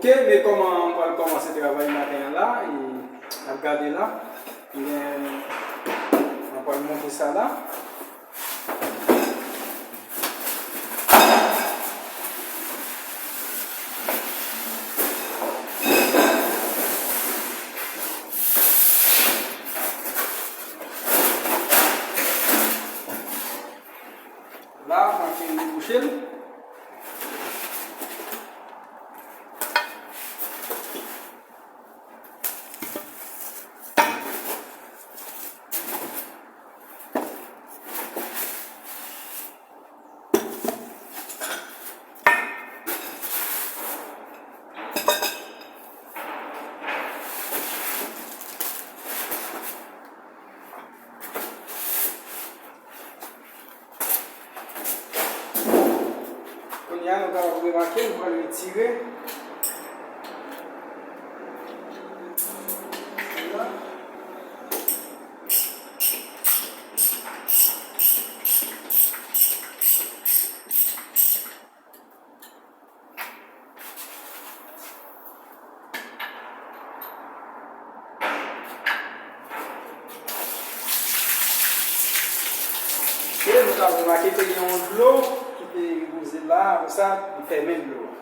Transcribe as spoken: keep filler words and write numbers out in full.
Ok, men kòman m pral kòmanse travay maten an la, e n ap gade la. Ebyen, mwen pral monte sa la. La, mwen fin debouche l. Kounye a, nou kapab remake, nou pral retire. Sila. E nou ka remake te gen yon dlo ki te repoze la, apre sa, li fèmen dlo a.